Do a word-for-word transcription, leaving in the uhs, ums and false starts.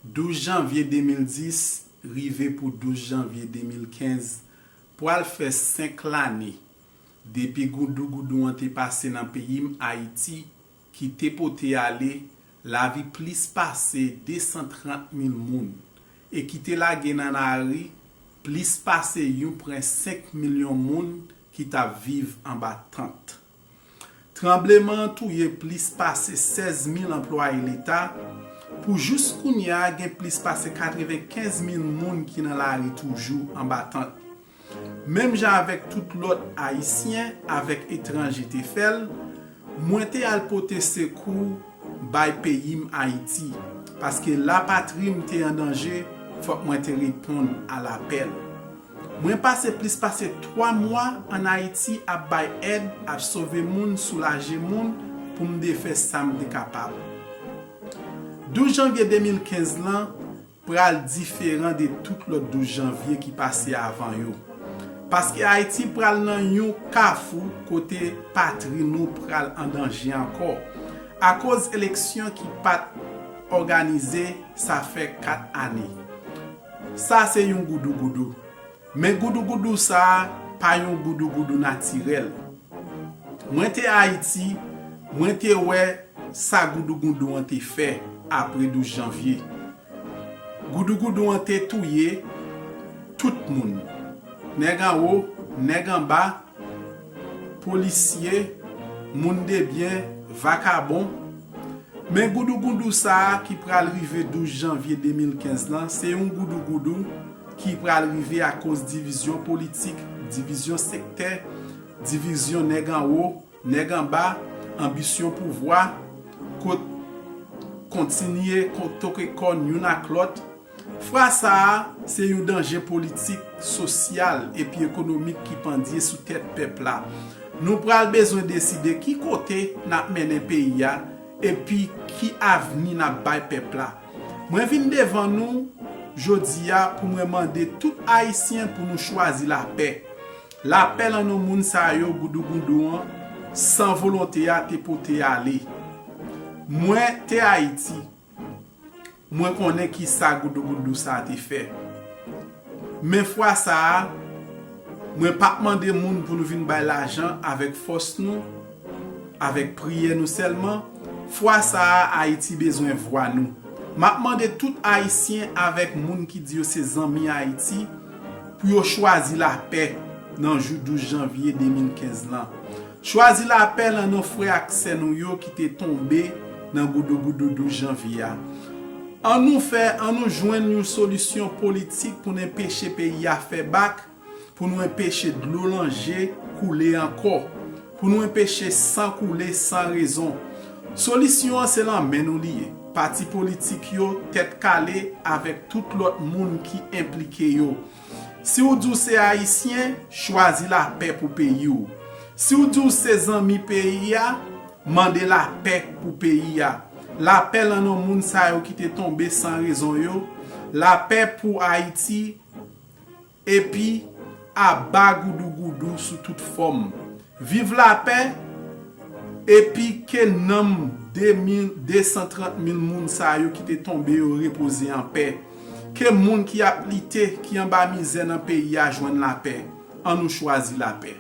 Douz janvye de mil dis rive pou douz janvye de mil kenz pral fè senk lane depi goudougoudou an te pase nan peyi m Ayiti, ki te pote ale lavi plis pase de san trant mil moun e ki te lage nan lari plis pase yon pwen senk milyon moun ki t ap viv anba tant. Tranbleman an touye plis pase sèz mil anplwaye leta, pou jous kounye a gen plis pase katrevenkenz mil moun ki nan lari toujou anba tant. Menm jan avèk tout lòt Ayisyen avèk etranje te fè l, mwen te al pote sekou bay peyi m Ayiti, paske lapatri m te an danje, fòk mwen te reponn a lapèl. Mwen pase plis pase twa mwa ann Ayiti ap bay èd, ap sove moun, soulaje moun pou m te fè sa m te kapab. Douz janvye de mil kenz lan pral diferan de tout lòt douz janvye ki pase avan yo. Paske Ayiti pral nan yon kafou kote patri nou pral an danje ankò, akoz eleksyon ki pa t òganize sa fè kat ane. Sa se yon goudougoudou. Men goudougoudou sa a pa yon goudougoudou natirèl. Mwen te Ayiti, mwen te wè sa goudougoudou an te fè apre douz janvye. Goudougoudou an te touye tout moun. Nèg anwo, nèg anba, polisye, moun de byen, vakabon. Men goudougoudou sa a ki pral rive douz janvye de mil kenz lan, se yon goudougoudou ki pral rive akoz divizyon politik, divizyon sektè, divizyon nèg anwo, nèg anba, anbisyon pouvwa, kot kontinye toke kòn youn ak lòt. Fwa sa a, se yon danje politik, sosyal epi ekonomik ki pandye sou tèt pèp la. Nou pral bezwen deside ki kote n ap mennen peyi a epi ki avni n ap bay pèp la. Mwen vin devan nou jodi a pou mwen mande tout Ayisyen pou nou chwazi lapè. Lapè lan non moun sa yo goudougoudou an san volonte a te pote ale. Mwen te Ayiti. Mwen konnen ki sa goudougoudou sa a te fè. Men fwa sa a, mwen p ap mande moun pou nou vin bay lajan avèk fòs nou, avèk priyè nou sèlman. Fwa sa a, Ayiti bezwen vwa nou. M ap mande tout Ayisyen avèk moun ki di yo se zanmi Ayiti pou yo chwazi lapè nan jou douz janvye de mil kenz lan. Chwazi lapè lan non frè ak sè nou yo ki te tonbe nan goudougoudou douz janvye a. An nou fè, an nou jwenn yon solisyon politik pou n enpeche peyi a fè bak, pou nou enpeche dlo lan je koule ankò, pou nou enpeche san koule san rezon. Solisyon an se lan men nou li ye. Pati politik yo, tèt kale avèk tout lòt moun ki enplike yo. Si w di w se Ayisyen, chwazi lapè pou peyi w. Si w di w se zanmi peyi a, mande lapè pou peyi a. Lapè lan non moun sa yo ki te tonbe san rezon yo. Lapè pou Ayiti, epi aba goudougoudou sou tout fòm. Viv lapè, epi ke nanm de mil, de san trant mil moun sa yo ki te tonbe yo repoze anpè. Ke moun ki ap lite, ki anba mizè nan peyi a jwenn lapè. An nou chwazi lapè.